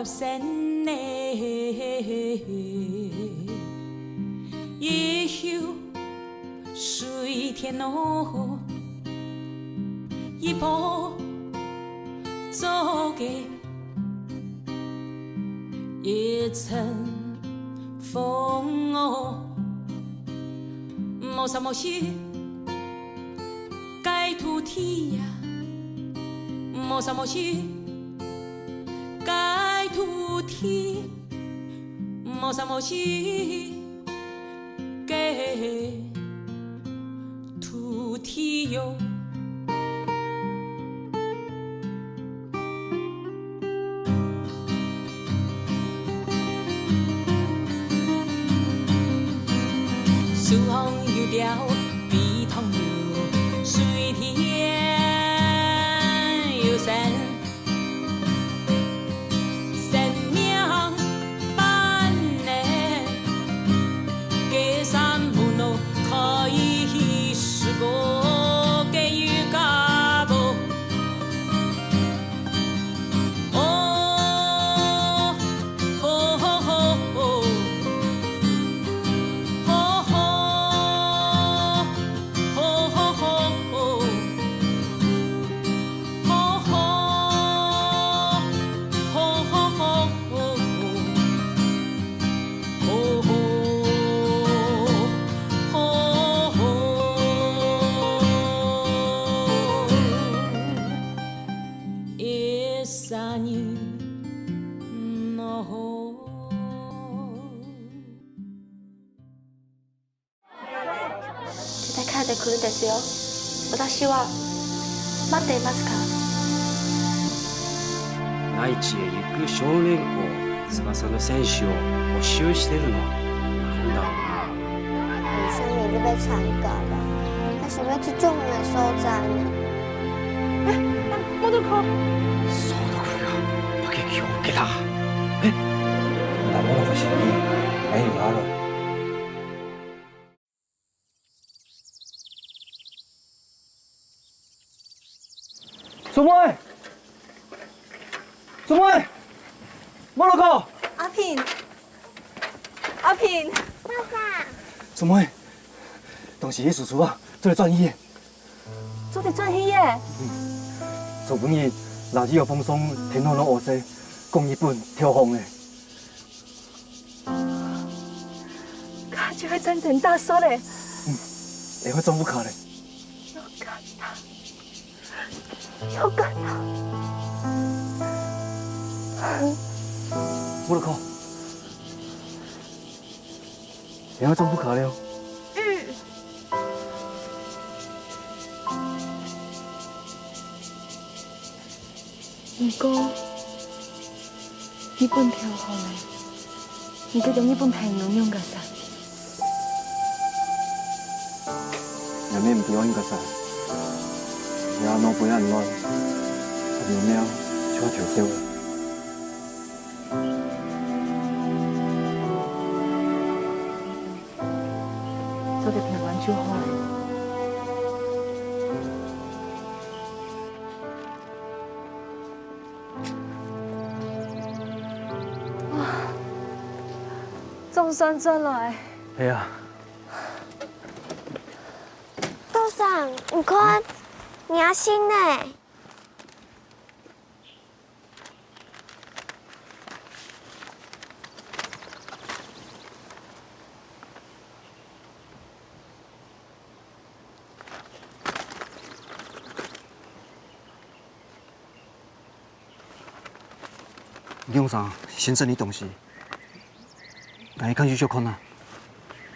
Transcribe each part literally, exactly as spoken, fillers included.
生呢，一休水田哦，一步做个一阵风哦，莫啥莫西。 个土地呀，莫啥莫西，个土地，莫啥莫西，个土地哟。 树上有鳥，飛塘有水，田有山，生命般呢，个山门哦，可以是个个有个无。 哦，吼吼吼吼，吼吼，吼吼吼吼，吼吼，吼吼吼吼。 吼吼，吼吼，一声音呐吼。 Kita kada kuru desu yo. Watashi wa mate masu ka? 内地へ行く少年校、翼の選手を募集してるの。なんだろうな。你说你都被裁掉了，那什么去救你的所在呢？哎，哎，莫多克。そうだ、これが爆撃を受けた。え？何者か知らない。何がある？ 師妹！師妹！莫多克！阿平！阿平！爸爸！師妹，當時个叔叔啊，做得轉去个。做得轉去个？昨晡日，拉吉有放送天皇个皇室，講日本投降咧。 卡就会战争打输咧。嗯，会会政府卡咧。よかった。よかった。莫多克，会会政府卡了。嗯。 毋過，日本投降咧，你个同日本朋友仰結煞？也免毋知仰結煞，也腦皮恁亂，阿明貓就愛偷笑。做得平安就好。 總算轉來。係啊。多桑，你看，你阿信呢？ 你用啥？先整理東西。𠊎去看舅舅看啊。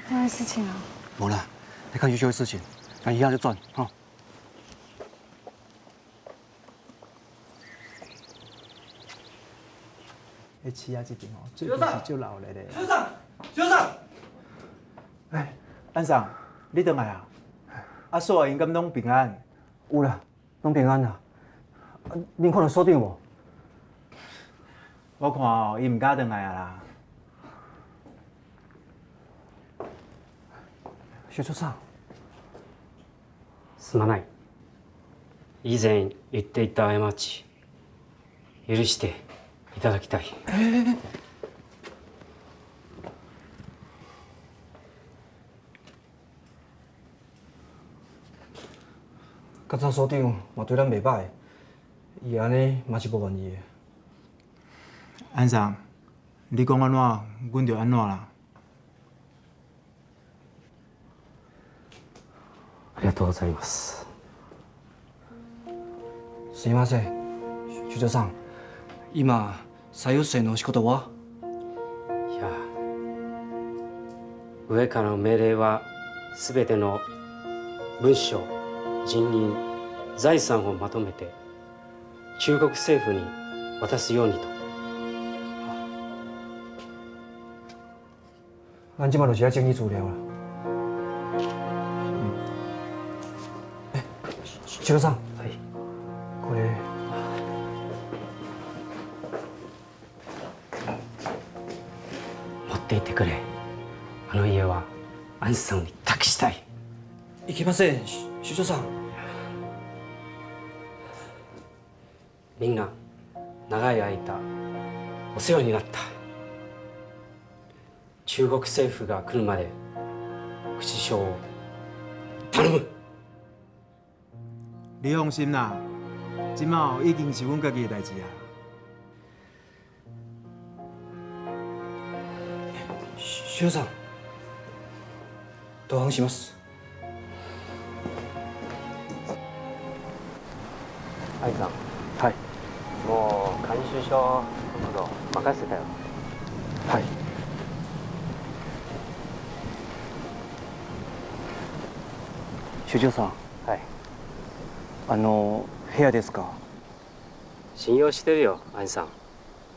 還有事情啊？無啦，去看舅舅个事情，𠊎一下就轉，吼。 該市仔這邊吼，最近是足鬧熱个。先生，先生！哎，安生，你轉來啊？阿嫂啊，𪜶敢攏平安？有啦，攏平安啦。啊，恁看著所長無？我看哦，伊毋敢轉來啊啦。小畜生。 すまない。以前言っていた過ち、許して。いただきたい。甲早所長嘛對咱袂歹，伊安尼嘛是無願意的。安生，你講安怎，阮就安怎啦。 ありがとうございます。すいません、所長さん。今、最優先のお仕事は？いや、上からの命令は、すべての文書、人員、財産をまとめて、中国政府に渡すようにと。 咱這馬就是愛整理資料啦。嗯。欸，所長さん。はい。これ。持って行ってくれ。あの家はアンさんに託したい。いけません、所長さん。みんな、長い間、お世話になった。 中国政府が来るまで、口上を、頼む。你放心啦，這馬已經是阮家己的代誌啊。所長さん、同行します。 愛さん。はい。もう監修書、任せたよ。はい。所長さん。はい。あの、部屋ですか？信用してるよ、愛さ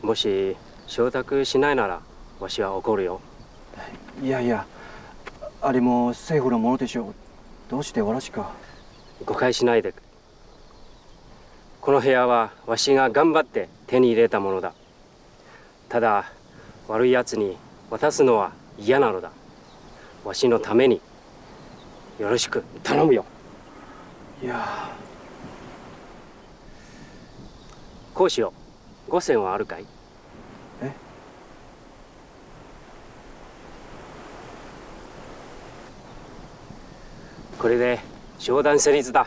ん。 もし承諾しないなら、わしは怒るよ。いやいや、あれも政府のものでしょう。どうしてわらしか。誤解しないで。この部屋はわしが頑張って手に入れたものだ。ただ、悪い奴に渡すのは嫌なのだ。わしのために、よろしく、頼むよ。いや。こうしよう。 五千はあるかい？え？これで商談成立だ。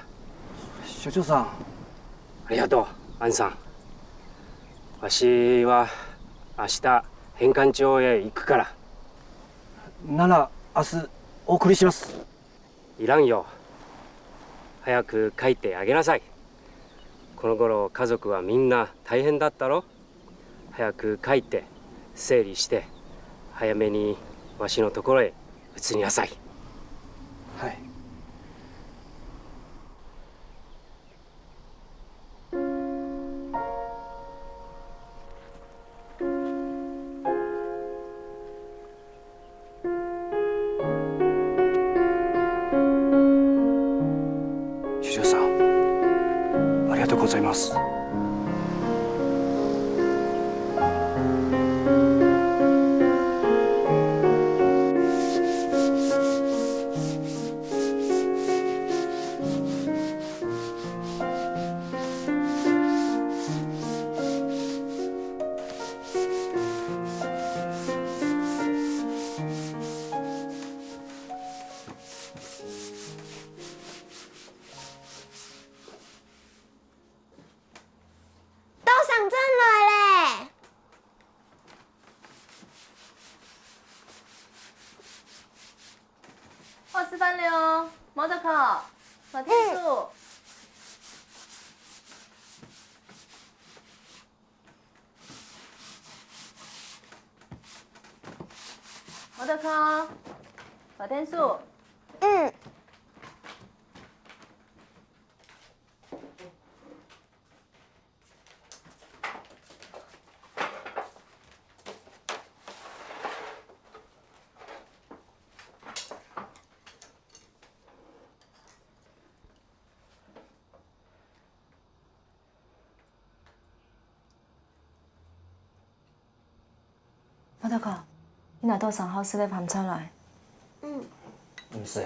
所長さん。ありがとう、アンさん。わしは明日、返還地方へ行くから。なら、明日、お送りします。 いらんよ。早く書いてあげなさい。この頃、家族はみんな大変だったろ？早く書いて、整理して、早めにわしのところへ移りなさい。はい。 所長さん、ありがとうございます。 多桑轉來咧。好，食飯了哦，毛豆殼，馬天鼠。 好的，看哦，马天树。嗯。 马大哥，你拿多少好吃的饭菜来？嗯。毋使。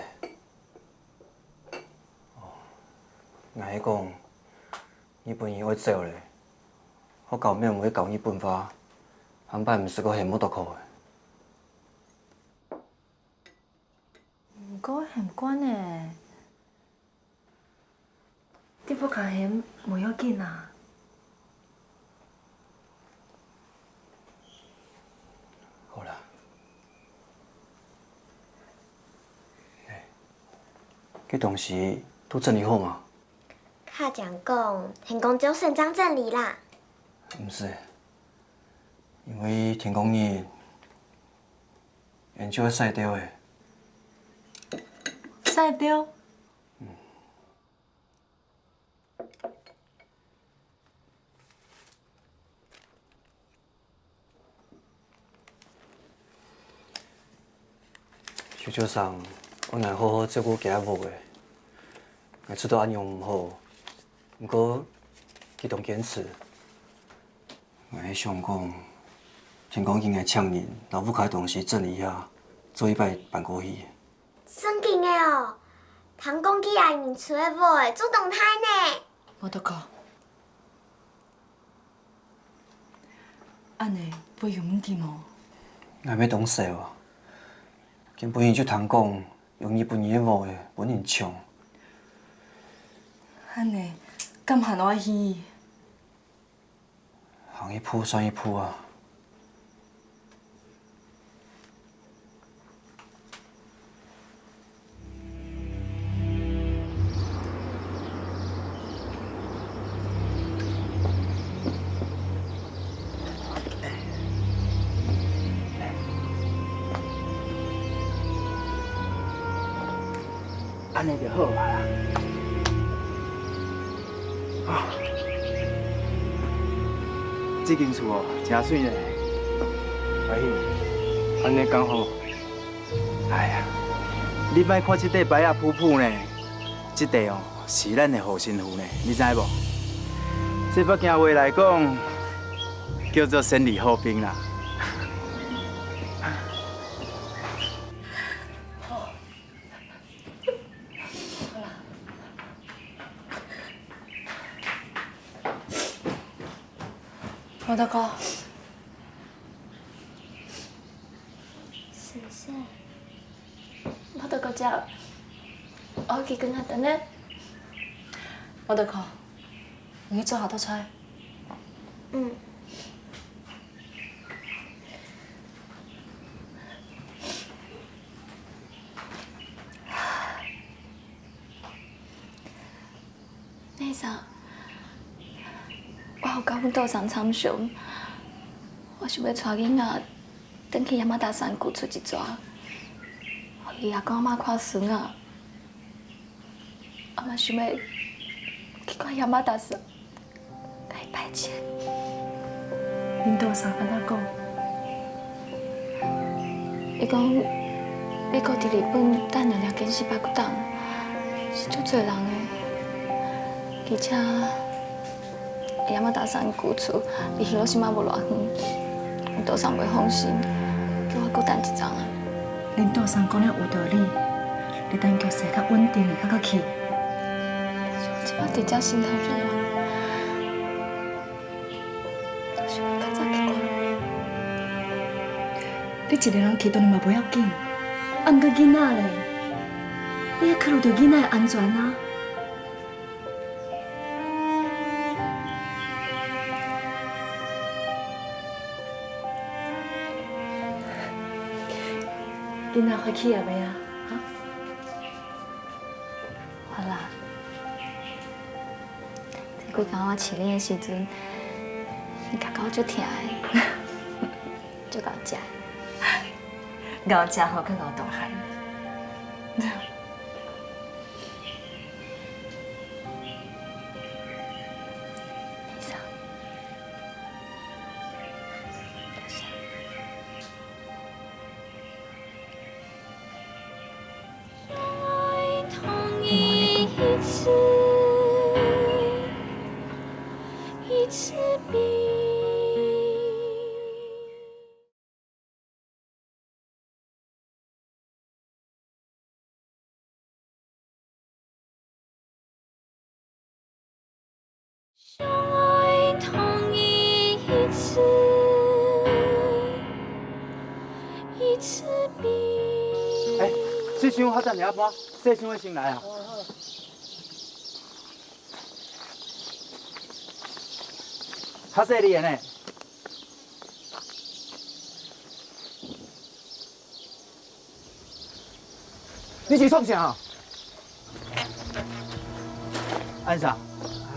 哦，𠊎係講，日本人愛走咧，學校乜毋會教日本話，下擺毋使過喊Motoko个。毋過喊慣咧，在屋下喊無要緊啊。好啦。 該東西都整理好無？卡講講，天光朝晨正整理啦。毋使，因為天光日，𠊎就愛徙掉咧。徙掉？ 秀秀桑愛𠊎好好照顧厥屋仔，𠊎知道恁樣毋好，毋過佢當堅持。𠊎係想講，天光日𠊎請人摎屋下東西整理一下，做一擺搬過去。正經个哦，聽講佢愛人出个屋仔做當大呢。Motoko。 恁呢會有問題無？𠊎乜當愁啊！今晡日就聽講，用日本人个屋仔分人搶。恁呢，敢還愛去？行一步算一步啊！ 恁呢就好啊啦。啊，這間厝哦，真媠呢。阿兄，恁呢剛好。哎呀，你莫看這塊牌仔浮浮呢，這塊哦，是咱个護身符呢，你知無？這北京話來講，叫做千里後兵啦。 Motoko。先生。Motoko姐，我去跟佢等呢。Motoko，你去做好多菜。嗯。 先生，我有佮阮多桑參詳，我想欲𤆬囡仔轉去Yamada-san居住一逝，予佢阿公阿媽看孫仔。我嘛想欲去看Yamada-san。 拜拜。恁多桑按怎講？伊講，美國佇日本打贏了Genshippaku彈，死足濟人个。而且，Yamada-san个居住離Hiroshima無偌遠，恁多桑袂放心，叫我閣等一陣仔。恁多桑講了有道理，你等局勢較穩定了，才過去。這擺佇遮心頭疼啊。 想較早結婚。你一个人去當然嘛無要緊，啊，毋過囡仔咧，你愛考慮到囡仔个安全啊。囡仔歡喜也袂啊，哈？ 好啦，這久間我飼你的時陣，你頭殼足疼的，足𠢕食。𠢕食好，閣𠢕大漢。哎，洗手，較等下半，洗手的先來啊。較細膩的呢。 你是創啥？安生，啊，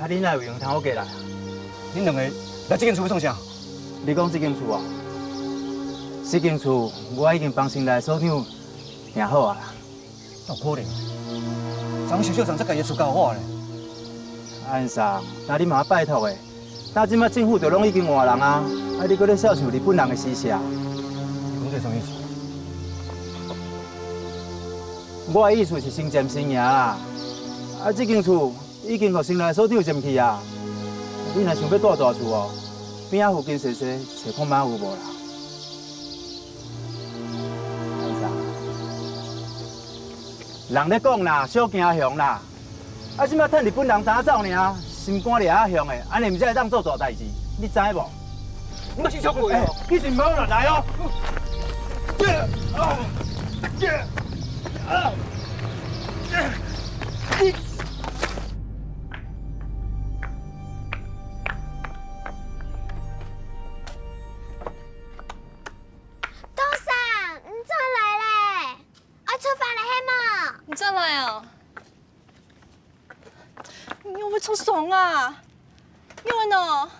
你哪有閒通好過來啊？恁兩个來這間厝創啥？你講這間厝啊？這間厝我已經幫新來所長訂好啊啦。哪有可能？張秀秀上才家己厝交我咧。安生，啊你嘛拜託欸， 但這馬政府都攏已經換人啊，啊你閣咧笑想日本人的時勢啊？你講這啥物意思？我的意思是新占新贏啦。啊這間厝已經予新來所長佔去啊。你若想欲蹛大厝哦，邊仔附近踅踅，揣看覓有無啦。人咧講啦，小驚惶啦。 啊這馬趁日本人打走爾，心肝掠遐雄的，安尼毋才會當做大代誌，你知無？你毋是小鬼哦！你是無落來哦！東山，你轉來咧！ 愛出發了係無？你轉來哦！你有無著傷啊？有呢。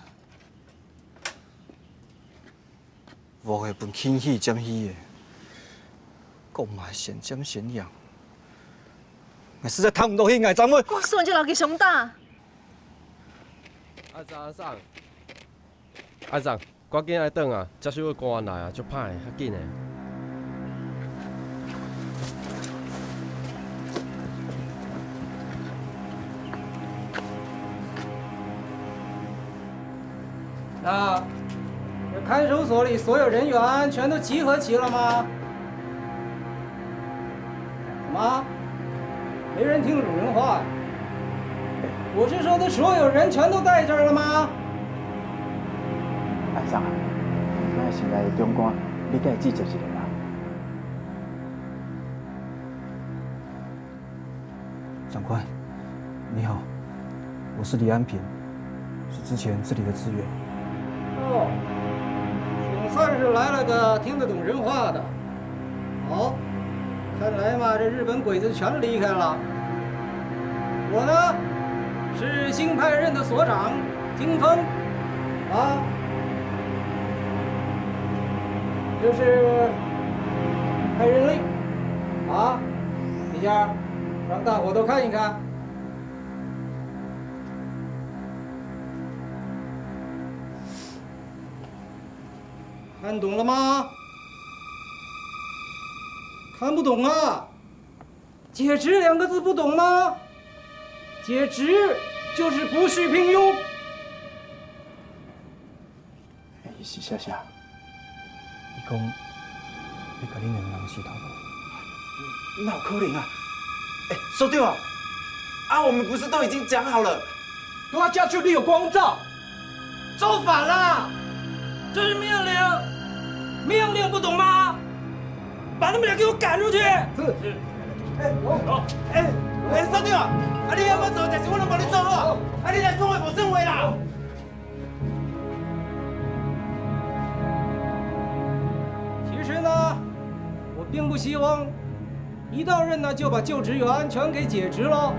我會分輕去減去的，講嘛係先占先贏。𠊎實在聽毋落去，𠊎怎會？我說你就老給熊大。阿三，阿三， 阿長，趕緊愛轉啊，接收个官來啊，足歹，較緊个。那，這看守所裡所有人員全都集合齊了嗎？ 什麼？沒人聽懂人話？我是說的所有人全都在這兒了嗎？阿長啊，你看現在中官，你該直接一下啦。長官，你好，我是李安平，是之前這裡的職員。哦，總算是來了個聽得懂人話的。 好，看來嘛，這日本鬼子全離開了。我呢，是新派任的所長金峰，啊，這是派任令，啊，一下讓大伙都看一看。 看懂了嗎？看不懂啊？解职兩個字不懂嗎？解職就是不續聘用。哎，是啥啥？你講，你甲恁兩人是頭路？哪有可能啊？哎，所長啊，啊，我們不是都已經講好了？都要叫出你有光照。 造反啦！这是命令，命令不懂吗？把他们俩给我赶出去！是。哎，我，哎，哎，所长啊，啊，你要我做，但是我都帮你做好，啊，你来讲话无算话啦。其实呢，我并不希望一到任呢就把旧职员全给解职了，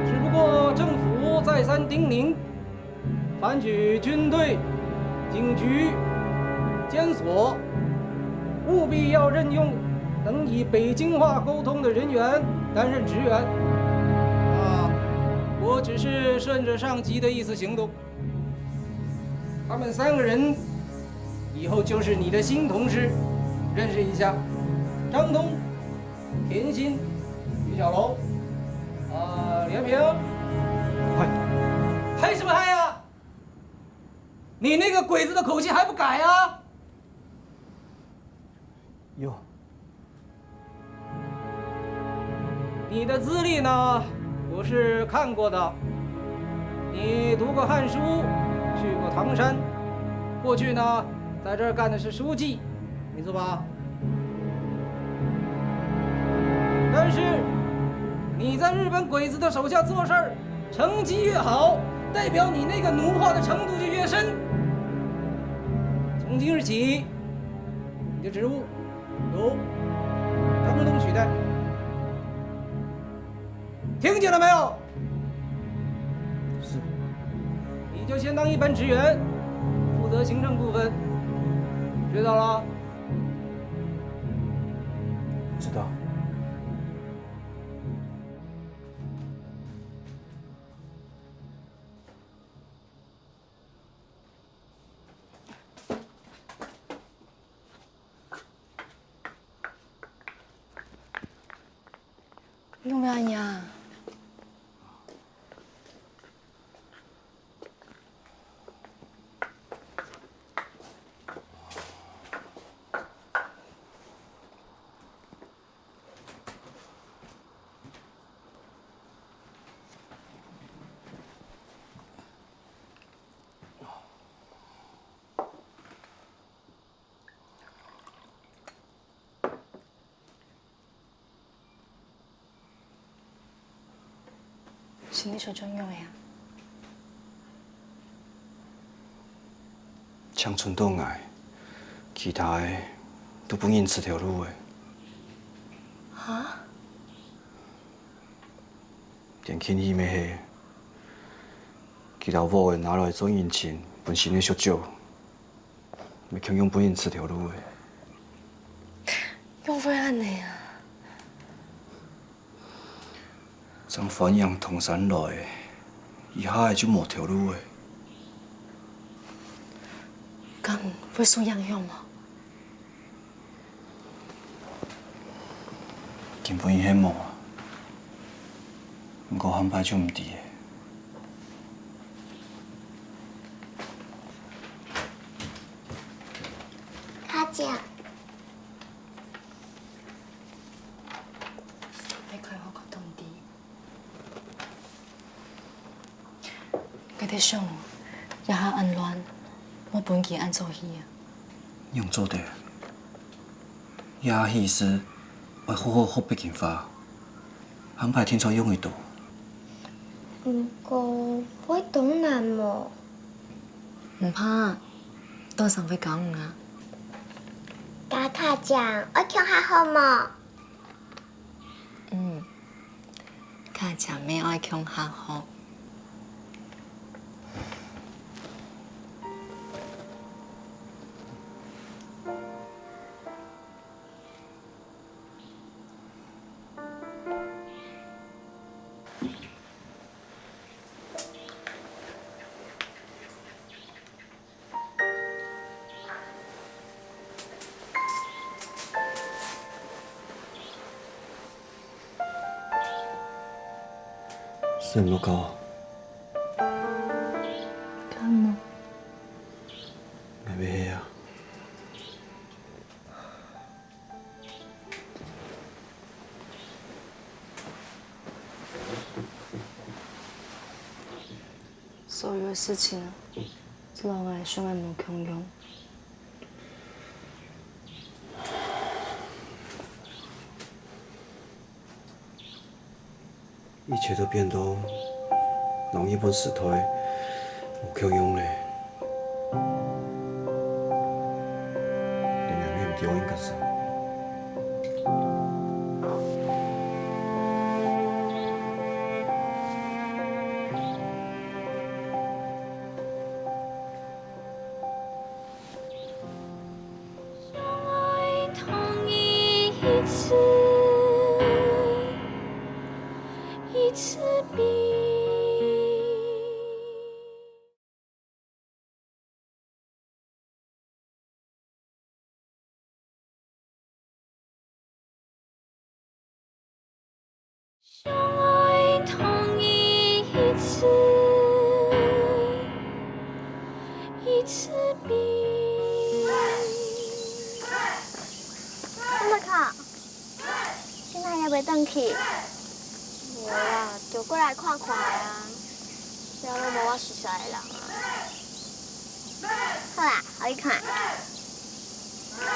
只不过政府再三叮咛， 凡举军队、警局、监所，务必要任用能以北京话沟通的人员担任职员。啊，我只是顺着上级的意思行动。他们三个人以后就是你的新同事，认识一下。张东、 甜心、于小楼，啊，连平，嗨。嗨什么嗨啊？你那个鬼子的口气还不改啊？有。你的资历呢，我是看过的。你读过汉书，去过唐山，过去呢，在这儿干的是书记，没错吧？但是你在日本鬼子的手下做事儿，成绩越好，代表你那个奴化的程度就越深。从今日起，你的职务由张东取代。听见了没有？是。你就先当一般职员，负责行政部分，知道了？知道。 仰會恁樣啊？ 心裡想仰般啊？淨伸到𠊎，其他个都分人㓾頭路了。哈？ 連慶喜乜係，佢摎屋仔拿來做人情，分新个宿主，乜共樣分人㓾頭路了。仰會恁樣啊？正歡迎唐山來，這下仔就無頭路了。敢會受影響無？ 根本係無啊，毋過下擺就毋知了。卡姐。 𠊎在想，這下恁亂，莫分佢恁早去啊。仰做得？這下去時，愛好好學北京話，下擺定著用會著。毋過，會當難無？毋怕，多桑會教你啊。加卡醬，愛共下學無？ 嗯，卡醬乜愛共下學。 係毋係？敢無？𠊎乜係啊。 所有个事情，只摎𠊎想个無共樣。一切都變到摎日本時代無共樣了。 連𠊎乜毋知愛應該做。 阿姆卡，今下也未轉去？無啊，就過來看看啊，這都無我熟似个人啊。好啦，予你看。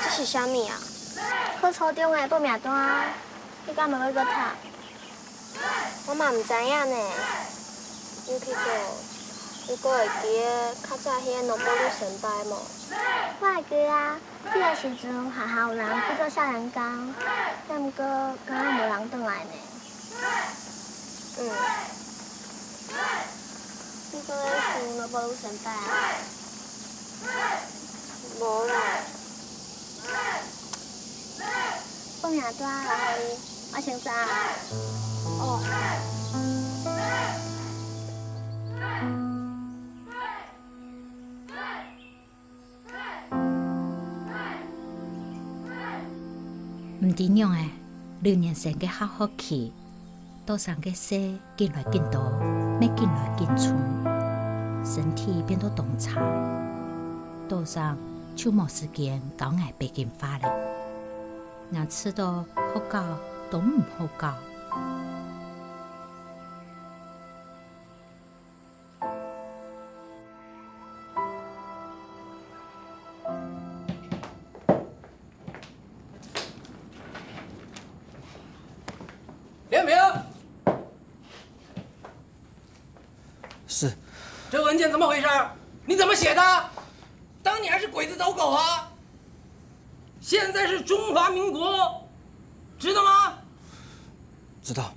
這是啥物啊？課桌頂个報名單啊。你敢會去讀？我嘛毋知影呢。有去過，有過會記得較早彼个Noboru先輩無？我會記啊，彼个時陣學校有人去做少年工，但毋過敢若無人轉來呢。嗯。你閣咧想Noboru先輩啊？無啦。 放下帶啊，我先走啊。哦。毋知仰仔，六年生个下學期，多桑个事緊來緊多，乜緊來緊重，身體變到當差，多桑就無時間教𠊎北京話了。 𠊎試著學校都毋好教。梁明，是。这文件怎么回事？你怎么写的？当年是鬼子走狗啊！ 现在是中华民国，知道吗？知道。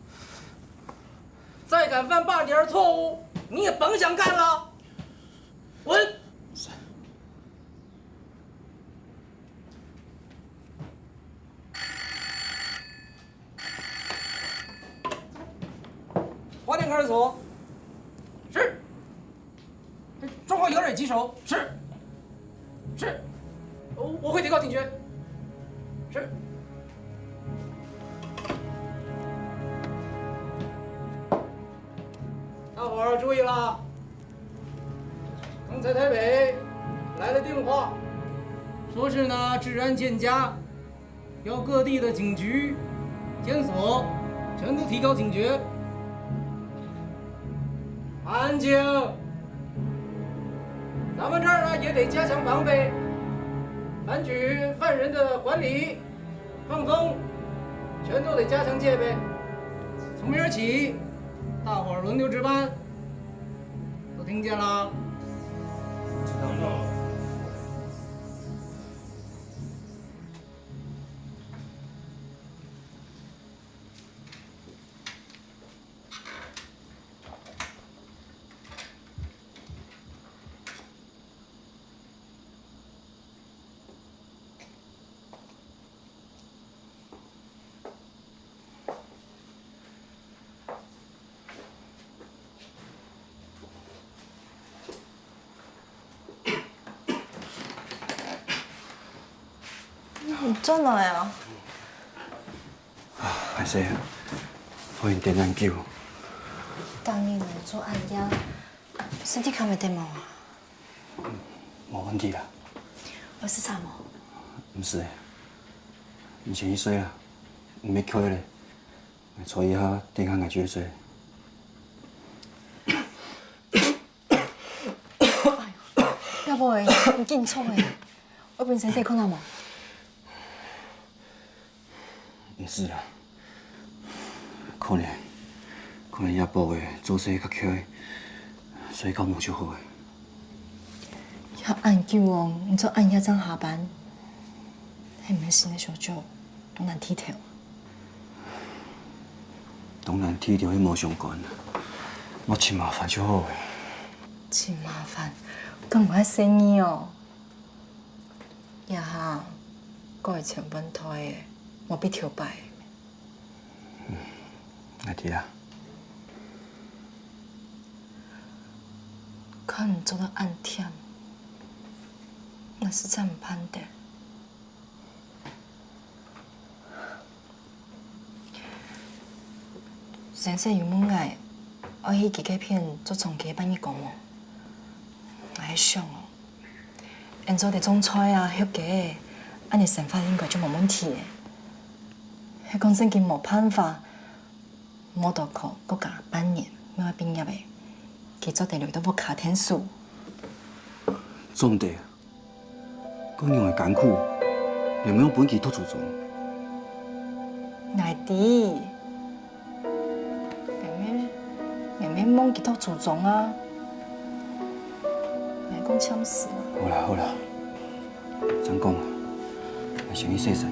再敢犯半点儿错误，你也甭想干了。滚！花店看守所。是。 状况有点棘手。是。是。我，我会提高警觉。是。大伙儿注意了，刚才台北来了电话，说是呢治安欠佳， 要各地的警局、监所全都提高警觉。安静！咱们这儿呢也得加强防备，采取犯人的管理、放风，全都得加强戒备。从明儿起，大伙儿轮流值班，都听见了？知道了。你转来啊？啊，歹势，予你等恁久。逐日來做恁夜，身體較毋會得無啊？無問題啦。愛食茶無？毋使，你先去睡啊，毋免噭咧。 坐一下，等下𠊎就去睡。哎喲，阿伯，你緊張欸，我分先生看下無？毋使啦，可能，可能阿伯仔做事較𤸁，睡覺無就好欸。 也恁久哦，你做恁夜正下班，係毋係新个小姐當難剃頭啊？當難剃頭係無相關啊，莫尋麻煩就好欸。尋麻煩，敢有恁細義哦？這下，過會千萬代欸，無必頭擺。 嗯，𠊎知啊。看你做到恁忝，𠊎實在毋盼得。先生有問𠊎，愛去佢該片做長期个半日工無？𠊎係想哦， 𫣆做得種菜啊、畜雞仔，恁呢生活應該就無問題咧。係講正經無辦法，無多可過加半年，乜愛畢業咧，佢做得留到屋下𢯭手。做毋得啊，該樣仔艱苦，你毋愛分佢讀初中。𠊎 知，妹妹，妹妹望佢讀初中啊，𠊎講暫時啦。好啦好啦，正講，𠊎先去洗身。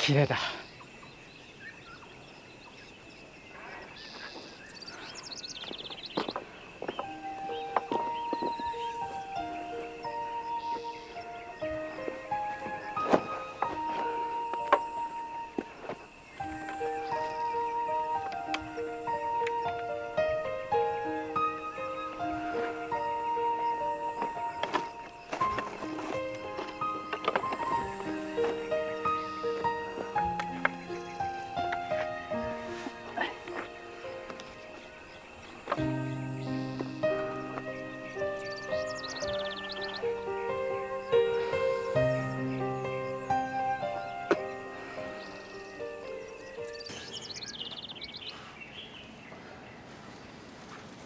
起来啦！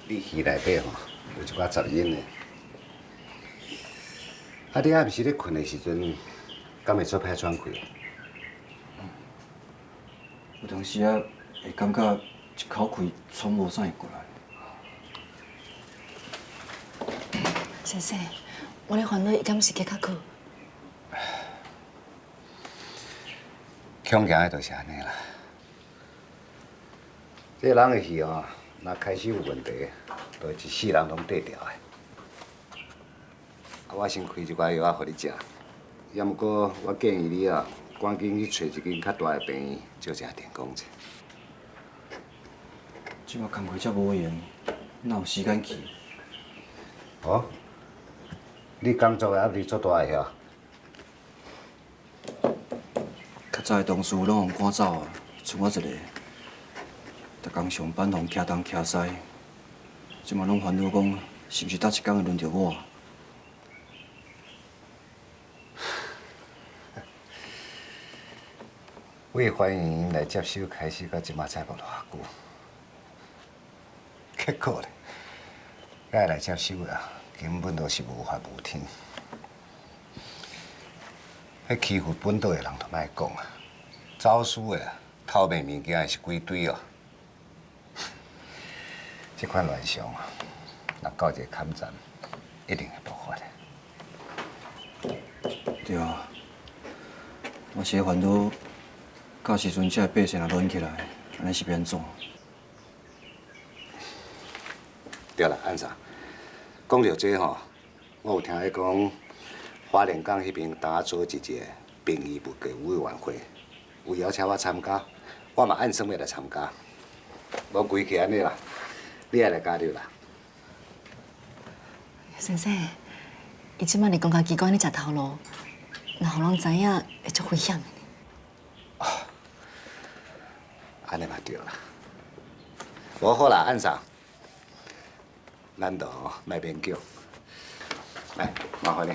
你耳內底吼，有一寡雜音呢。啊，你暗時咧睏的時陣，敢會做歹喘氣？有當時仔，會感覺一口氣喘無啥會過來。先生，我咧煩惱伊敢毋是結較久？恐驚的就是按呢啦。 這个人的氣哦，若開始有問題，就會一世人攏綴牢的。啊，我先開一寡藥仔予你食，也毋過我建議你啊，趕緊去揣一間較大的病院，照一下電光去。這馬工課遮無閒，哪有時間去？哦，你工作的壓力足大的哦。 較早的同事攏予趕走啊，賰我一个，逐工上班予人騎東騎西，這馬攏煩惱講是毋是逐一工會輪著我。對歡迎來接手開始到這馬才無偌久。 結果咧，愛來接手啦，根本都是無法無天。彼欺負本島的人就莫講啊，走私的啊，偷賣物件的是幾堆哦。這款亂象啊，若到一个坎站，一定會爆發的。對啊，我是咧煩惱，到時陣遮的百姓若亂起來，按呢是欲按怎？ 對啦，岸生，講到這吼，我有聽伊講，花蓮港彼邊拄仔組織一个殯儀物價委員會，有邀請我參加，我嘛按算欲來參加。無規氣按呢啦，你也來加入啦。先生，伊這馬佇公家機關咧食頭路，若予人知影，會足危險的呢。 哦，按呢嘛對啦。無好啦，岸生，咱就莫勉強。來，麻煩你。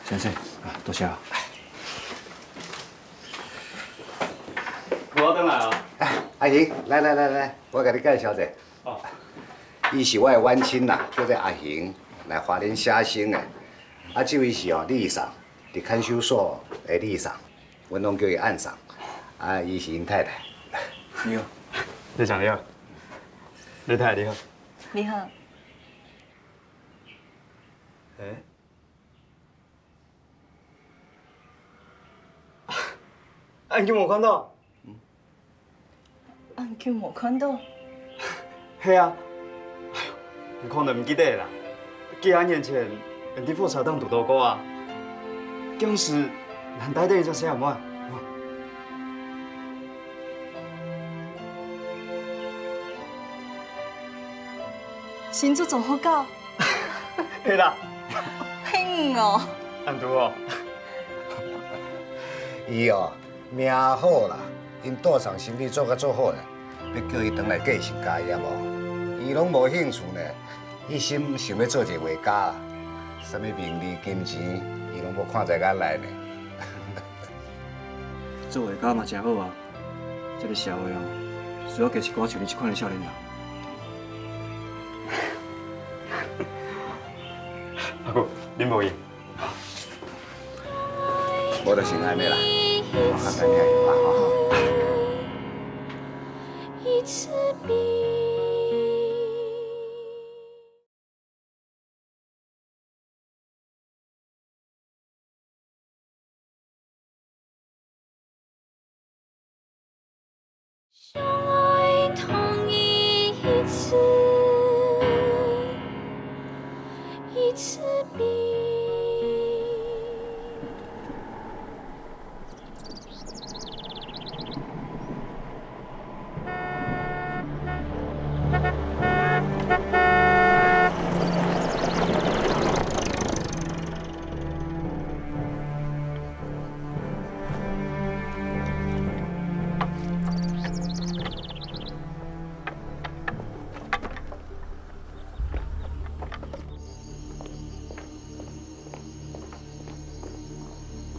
先生，啊，多謝啊。我轉來啊。哎，阿英，來來來來，我共你介紹一下。哦。伊是我的遠親啦，叫做阿英，來花蓮寫生的。啊，這位是哦，里長，佇看守所的里長。 阮攏叫伊岸生，啊，伊是𪜶太太。你好。里長你好。里太太你好。你好。欸？恁久無看到。 恁久無看到。係啊，哎喲，你可能毋記得啦，幾下年前，𫣆佇火車站堵著過啊。當時，還戴等一隻細眼帽。新竹中學校。係啦。慶哦！恁堵哦！伊哦，命好啦，𪜶多桑生理做甲足好呢，欲叫伊轉來繼承家業哦。伊攏無興趣呢，一心想欲做一个畫家，啥物名利金錢，伊攏無看在眼內呢。做畫家嘛真好啊，這个社會哦，需要加一寡像你這款的少年人。阿姑，恁無閒。 無就先按呢啦，我較等你一下吼。相愛同一次，一次比。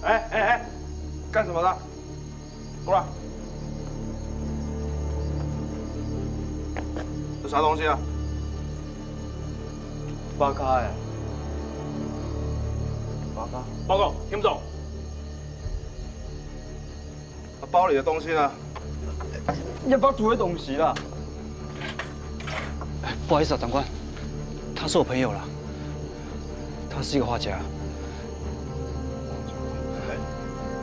哎哎哎，幹什麼的？過來！這啥東西啊？發卡哎！發卡？報告，聽不懂。 啊，包裡的東西呢？也發圖的東西啦。不好意思啊，長官，他是我朋友啦，他是一個畫家。哎，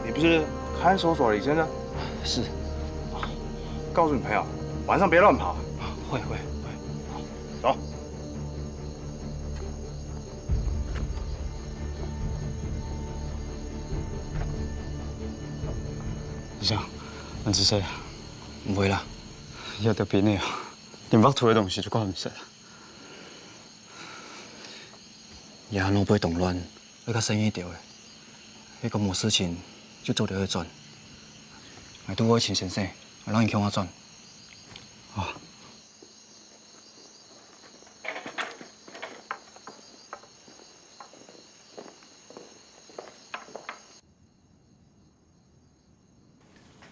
你不是看守所的李先生？是。告訴你朋友，晚上別亂跑。會會會。走。 醫生，恁仔細啊？毋會啦。這條病了，連畫圖个東西都看毋識啊。這下腦背動亂，愛較細膩兜仔。該講無事情就做得去轉。𠊎拄好尋先生，𠊎摎你共下轉。哦。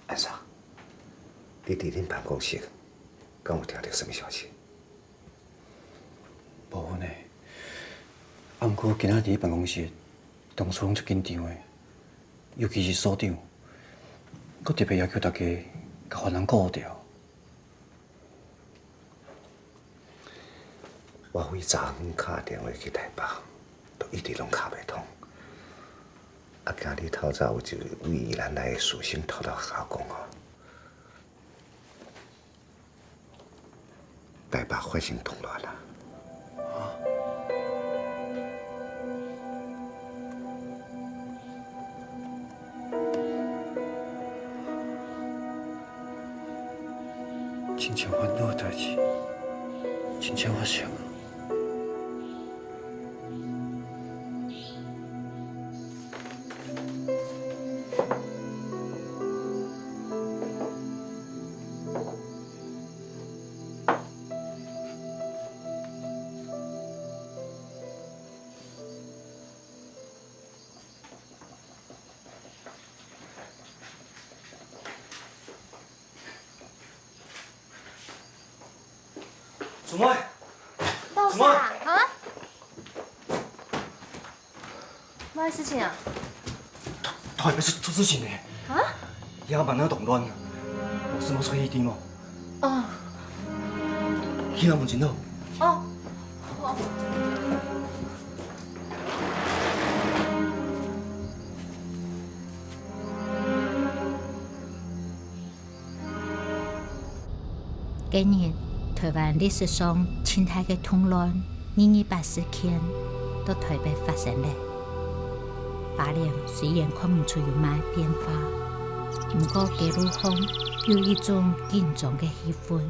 安生，你佇恁辦公室，敢有聽著啥物消息？無呢。啊，毋過今仔日辦公室，同事攏足緊張的，尤其是所長，閣特別要求大家共犯人顧好調。 我對昨昏敲電話去台北，都一直攏敲袂通。啊，今日透早有一位宜蘭來的書生偷偷共我講哦，台北發生動亂啊。 真正煩惱的代誌，真正發生。 祖妹，老師啊，啊？麼个事情啊？頭，頭擺出，出事情呢。啊？這擺辦个動亂，老師無出去知無？哦。去人問清楚。哦。哦。 該年，台灣歷史上盡大个動亂，二二八事件，在台北發生了。花蓮雖然看毋出有麼个變化，毋過街路項有一種緊張个氣氛。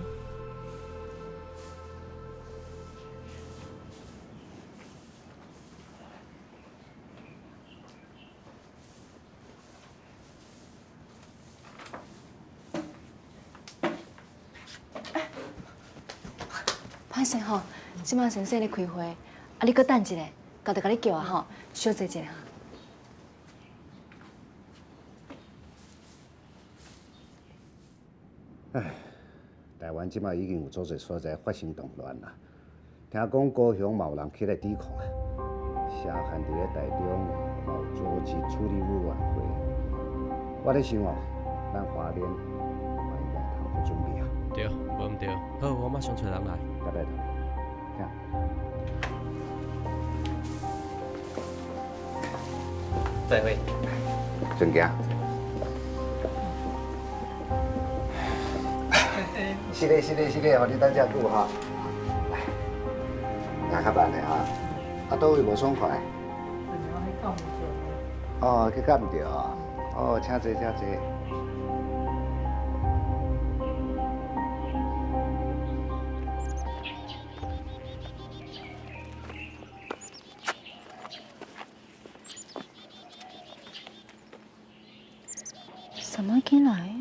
歹勢吼，這馬先生咧開會，啊，你閣等一下，𠊎就共你叫啊吼，小坐一下哈。唉，台灣這馬已經有足濟所在發生動亂啦。 聽講高雄嘛有人起來抵抗啊，社團佇咧台中嘛有組織處理委員會。我咧想哦，咱花蓮嘛應該通好準備啊。對，無毋對。好，我馬上找人來。拜拜。請。 再會。順行。是咧，是咧，是咧，予你等遮久哈。來，來，較慢咧哈。啊，佗位無爽快？哦，去感冒著哦。哦，請坐，請坐。 啥物進來？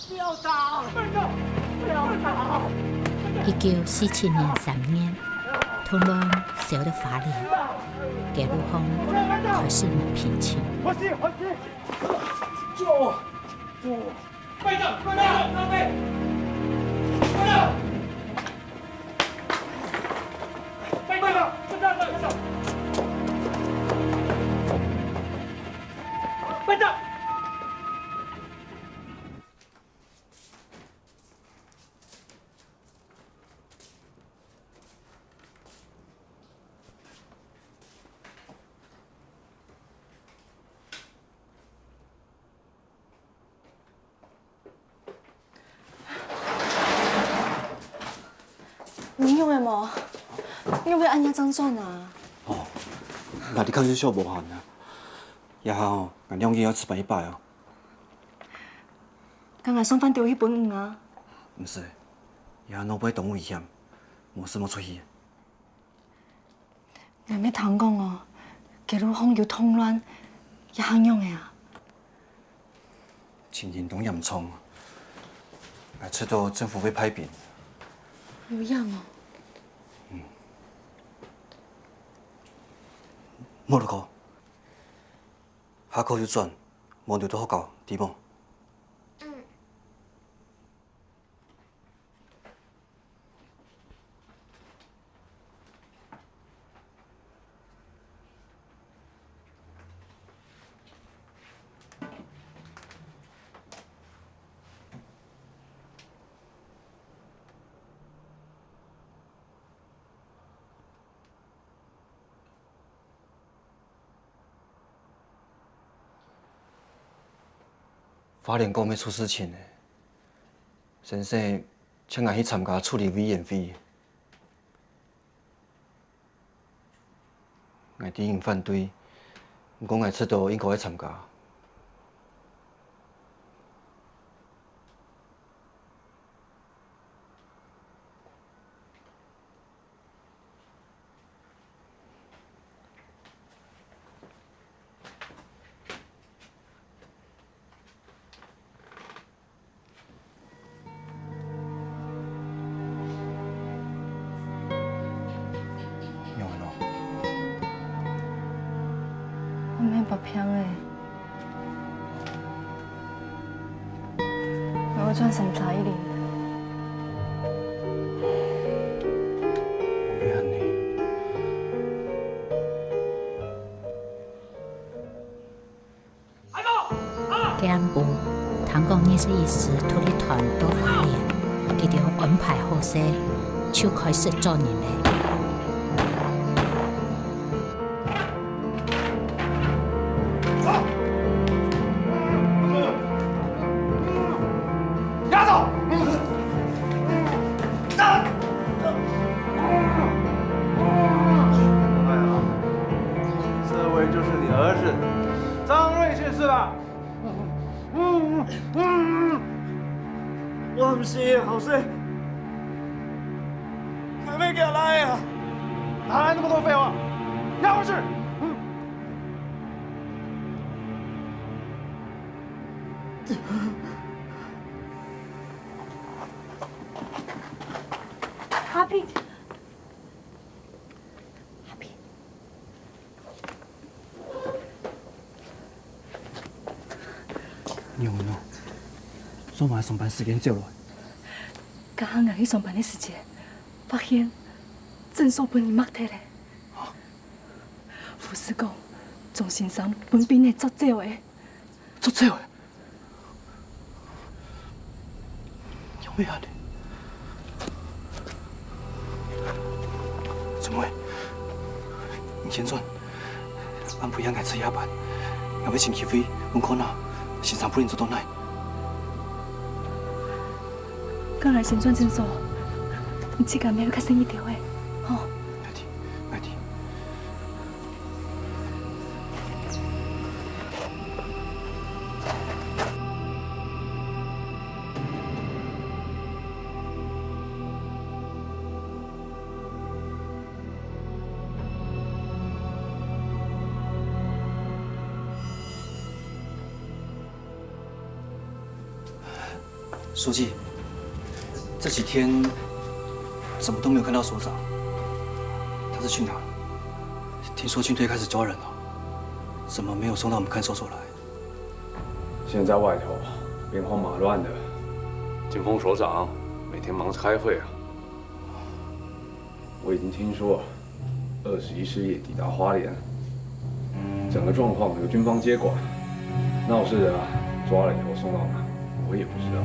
不要打！不要打！一九四七年三月，動亂燒到花蓮，街路項開始無平靜。快些，快些！救我！救我！班長，班長，班长！ 班长，班长，班长！班长！ 你有影無？你會恁樣輾轉啊？哦，𠊎這下有小無閒啊。這下哦，𠊎兩日愛值班一擺哦。該𠊎送飯糰去分你啊。毋使，這下路背當危險，無適合出去。 𠊎乜聽講哦，街路項有動亂，這下仰仔啊？情形當嚴重，𠊎知著政府會派兵。有影哦。嗯。無路過，下課有轉，無留到學校，知無？嗯。 花蓮國乜出事情了，先生請𠊎去參加處理委員會。𠊎知你反對，毋過𠊎知著應該愛參加。 仰仔呢？𠊎毋免發病了。𠊎愛轉三三一零。該暗晡，聽講二十一師獨立團到花蓮，佢兜安排好勢，就開始做人了。 走！押走！站！哎呀，这位就是你儿子，张瑞信是吧？我毋是，老師。 快放佢來啊！哪來那麼多廢話？押回去！阿平，阿平。 仰會呢？昨暗上班時間走來。今下𠊎去上班个時節，發現診所分人抹忒了。護士講，鍾先生分病人捉走了。捉走了？ 仰會恁呢？春妹，你先轉，暗晡夜𠊎值夜班，𠊎會尋機會問看啊，先生分人捉到哪。該𠊎先轉診所，你自家愛較細心兜仔，吼。𠊎知，𠊎知。 书记，这几天怎么都没有看到所长？他是去哪？听说军队开始抓人了，怎么没有送到我们看守所来？现在外头兵荒马乱的。金峰所长每天忙着开会啊。 我已经听说二十一师也抵达花莲，整个状况由军方接管，闹事的啊，抓了以后送到哪，我也不知道。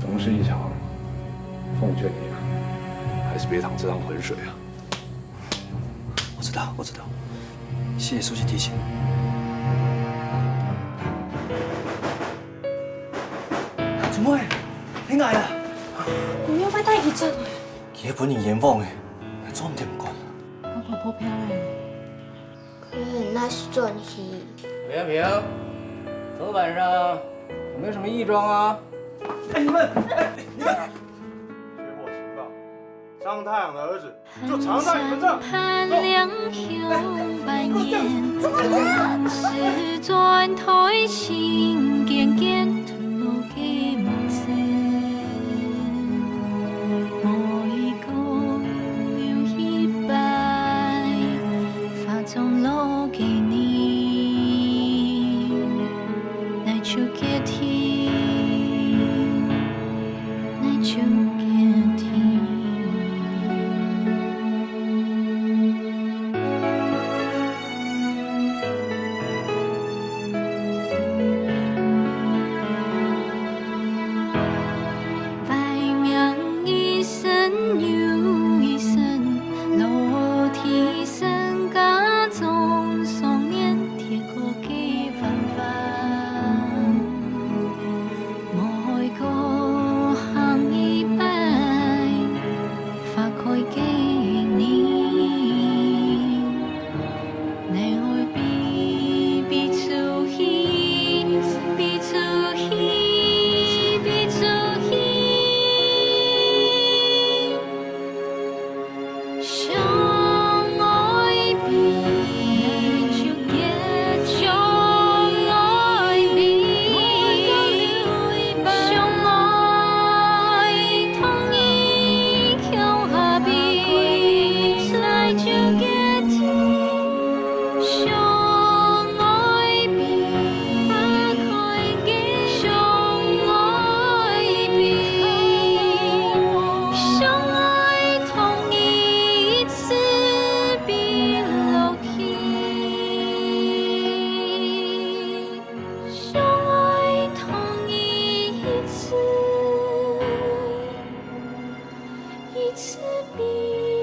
同事一场，奉劝你啊，还是别淌这趟浑水啊。我知道，我知道，谢谢书记提醒。 春妹，你來啊！你又愛帶佢轉來？佢係分人冤枉个，做毋得毋管。佢跑跑票欸。佢哪會轉去？平平，昨晚上有沒有什麼異狀啊？哎，你們，哎，你們！接獲情報，張太陽的兒子 就藏在你們這。一次比